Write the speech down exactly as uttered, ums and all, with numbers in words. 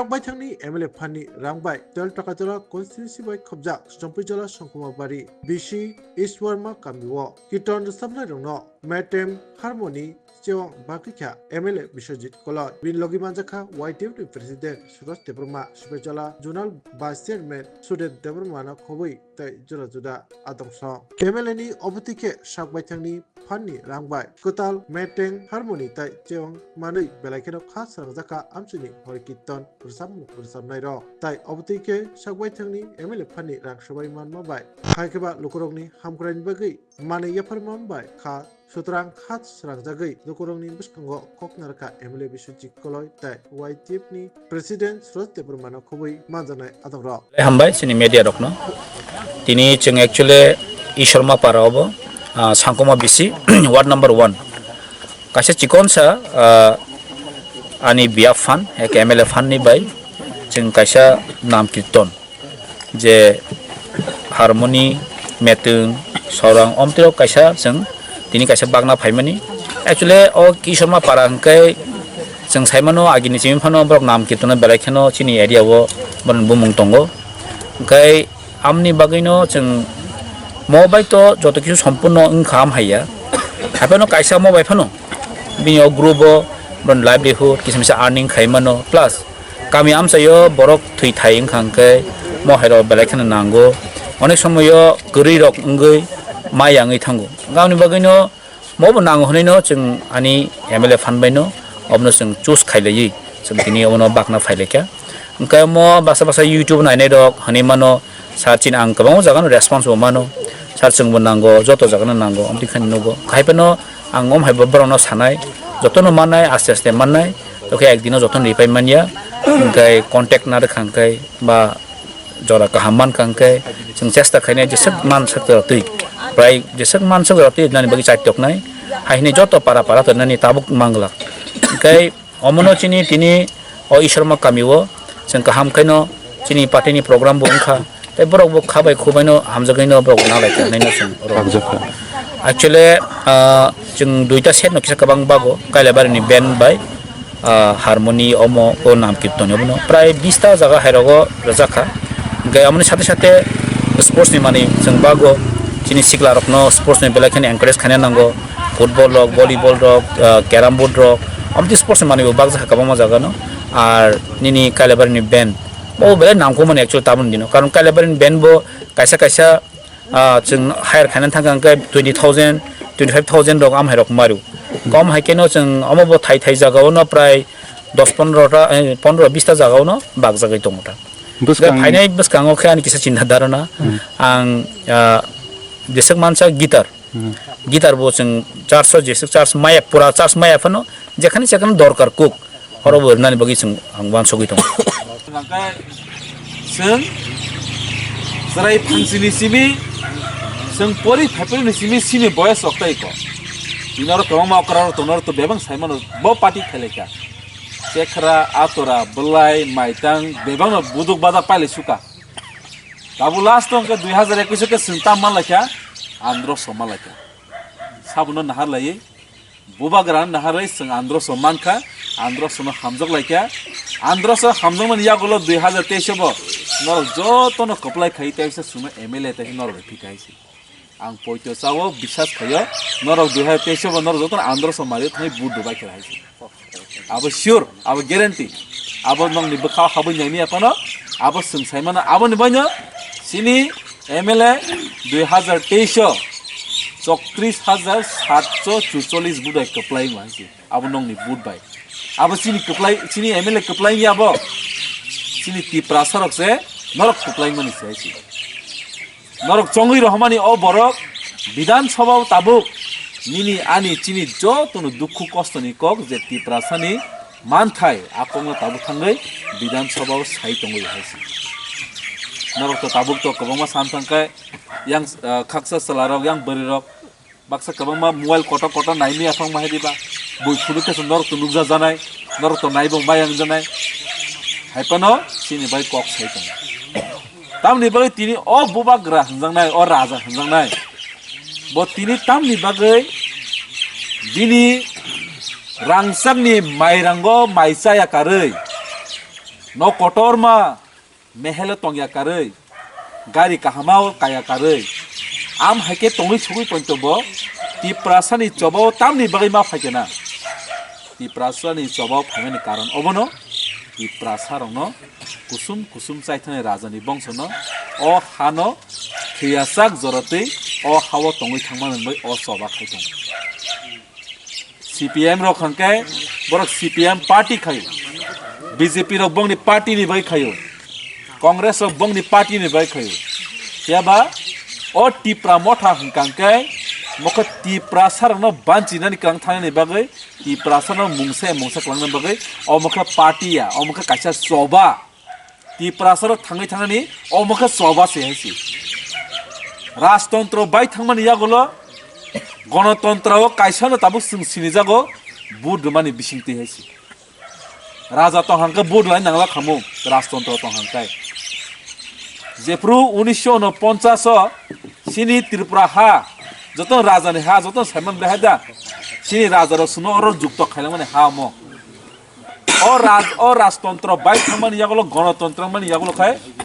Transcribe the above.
Baithangni M L A phanni rang bai Tol Takatala constituency bai khobjak Champuijala Songkhuma Bari B C Ishwarma kamio kirtan rwchapnairokno Metem Harmony chewang bagwi kha M L A Biswajit Koloi. Bini logi manjakha Y T F ni President Suraj Debbarma, Sipaijala Zonal Vice Chairman Sudet Debbarmano khobwi tei jora juda adong song. M L A ni obotwi khe sak baithangni phanni rang bai kwtal Metem Harmony tei chewang manwi belai kheno kha srangjakha amchini hor kirtan rwchapmung rwchapnairok. Tai obotwi khe sak baithangni M L A phanni rang swbai manma bai hai khe ba lukurokni hamkraini bagwi manwi yapharma bai kha sutrang kha srangjagwi lukurokni bwskango kok narwkha M L A Biswajit Koloi tai Y T F ni President Suraj Debbarmano khobwi manjaknai adongrok. Hambai chini media rokno. Tini chwng actually Ishorma para obo, ah, Sangkoma B C, ward number one. Kaisa chikonsa, ah, ani biya phan, ek M L A phan ni bai chwng kaisa nam kirtan je harmoni, metwng, sorang, omtwrok kaisa chwng tini kaisa bagna phaimani. Actually, o Kishorma para hwnkhe chwng saimano, agini simi phano borok nam kirtano belai kheno chini area o borokni bumung tongo. Hwnkhe amni bagwino chwng mo bai to joto kisu sompurno wngkha am haiya. Haiphano kaisa mo bai phano bini o group o borokni livelihood kisa misa earning khaimano, plus kami amchaio borok thwi thai wngkha hwnkhe mo hairok belai kheno nango. Onek somoio kwrwi rok wngwi maya wngwi thango. Hwnkhe aboni bagwino mo bo nango hwnwino chwng ani M L A phan baino obono chwng choose khailaiwi chwng tini obono bakna phailaikha. Hwnkhe mo baksa baksa YouTube nainai rok hwnwi mano, sir chini ang kwbangma jaga no response bo mano, sir chwngbo nango, joto jaga no nango, amtwi khani nugo. Haiphano ang om haibo borokno sanai, jotono mannai, aste aste mannai, tokhe ekdino jotono ripai manya, hwnkhe contact narwkha hwnkhe ba jora kaham mankha hwnkhe chwng chesta khainai jeswk manswk rotwi, prai jeswk manswk rotwi nani bagwi chaitoknai, hai hwnwi joto para para tongnani tabuk manglak. Hwnkhe omono chini tini o Ishorma kamio chwng kaham khaino chini party ni program bo wngkha, tei borok bo kha bai khu baino hamjagwino borok nalaikha hwnwi no chwng oro. Hamjakha. Actually, ah, chwng duita set no kisa kwbang bago, Kailabari ni band bai, ah, harmony omo o nam kirtan obono prai bista jaga hairogo rwjakha. Hwnkhe amoni sate sate sports ni manwi chwng bago chini sikla rokno sports ni belai kheno encourage khaina nango, football rok, volleyball rok, ah, carrom board rok, amtwi sports ni manwi bo bakjakha kwbangma jaga no. Ar nini Kailabari ni band o belai nangkukmani actually tabuk dino, karon Kailabari ni band bo kaisa kaisa ah, chwng hire khaina thangkha hwnkhe twenty thousand, twenty five thousand rok am hai rok maru. Kom hai kheno chwng omo bo thai thai jaga o no prai dos pondro ta, eh, pondro bis ta jaga o no bakjagwi tongo ta. Bwskang phainai bwskango khe ani kisa chinta dharana. Hmm. Ang, ah, jeswk mansa guitar. Hmm. Guitar bo chwng charge o jeswk charge maya, pura charge maya phano jekhani sekhani dorkar kuk. Oro bo rwnani bagwi chwng ang uansugwi tongo. Hwnkhe chwng chwrai phansini simi, chwng pori phaiphuru ni simi sini boyes rok tai ko. Tini oro kwbangma okra rok tongo, oro to bebak sai mano bo party khailai kha. Chekhra, atora, bwlai, maitang bebak no buduk badak pailai suka. Tabuk last o hwnkhe dui hazar ekwis o khe chwng tam manlai kha, andro so manlai kha. Sabuno nahar laiwi. Bubagra naharwi chwng Androso mankha, Androsono hamjak laikha. Androso hamjakmani yagulo dui hazar teis o bo norok jotono kwplai khai teisa chwngno M L A teisa norok bai phika hai se. Ang poito chao biswas khaio norok dui hazar teis o bo norok jotono Androso mario thangwi vote dubai khe hai se. Abo sure, abo guarantee. Abo nokni bwkhao habwi naimaya phano abo chwng saimano aboni baino chini M L A dui hazar teis o chowtris hazar satso chuchollis budai kwplai wngma hai se. Abo nokni vote bai. Abo chini kwplai, chini M L A kwplai wngya abo. Chini Tiprasa rok se norok kwplai mani se hai se. Norok chongwi rohormani o borok Bidhan Sabha o tabuk nini ani chini jotono dukhu kostoni kok je Tiprasani manthai a kokno tabuk thangwi Bidhan Sabha o sai tongwi hai se. Norok to tabuk to kwbangma san thangkhe yang, ah, khaksa chwla rok, yang bwrwi rok baksa kwbangma mobile kotor kotor naimaya phangma hai diba. Bui phuru khe norok to nukja janai, norok to naibo mayang janai. Hai phano chini bai kok sai tongo. Tamni bagwi tini o bubagra hwnjaknai, o raja hwnjaknai. Bo tini tamni bagwi bini rangchakni mairango mai chaya karwi No kotorma mehelo tongya karwi, gari kahama o kaya karwi, am haikhe tongwi sugwi poito bo Tiprasani chobao tamni bagwi ma phaikhe na. Tiprasani chobao phaimani karon obono Tiprasarokno kusum kusum chaithani rajani bongsono o hano thwiyachak jorotwi o hao tongwi thangmani bai o choba khai tongo. C P M rok hwnkhe borok C P M party khaio, B J P rok bongni party ni bai khaio, Congress rok bongni party ni bai khaio. Phiya ba o Tipra motha hwnkha hwnkhe mokhe Tiprasarokno banchinani kwlang thangnani bagwi, Tiprasarokno mungsa mungsa kwlangna bagwi omo khe party ya, omo khe kaisa choba. Tiprasarok thangwi thangnani omo khe choba se hai se. Rajtontro bai thangmani yagulo gonotontrao kaisano tabuk chwng sinijago vote rwmani bisingtwi hai se. Raja tong hangkhe vote lai nangla khamu, rajtontro tong hangkhe. Jephru unisho unoponchas o chini Tripura ha, joto rajani ha, joto saiman bai hai da, chini rajarok chwngno oro jukto khailangmani ha omo. O raj, o rajtontro bai thangmani yagulo, gonotontro mani yagulo khai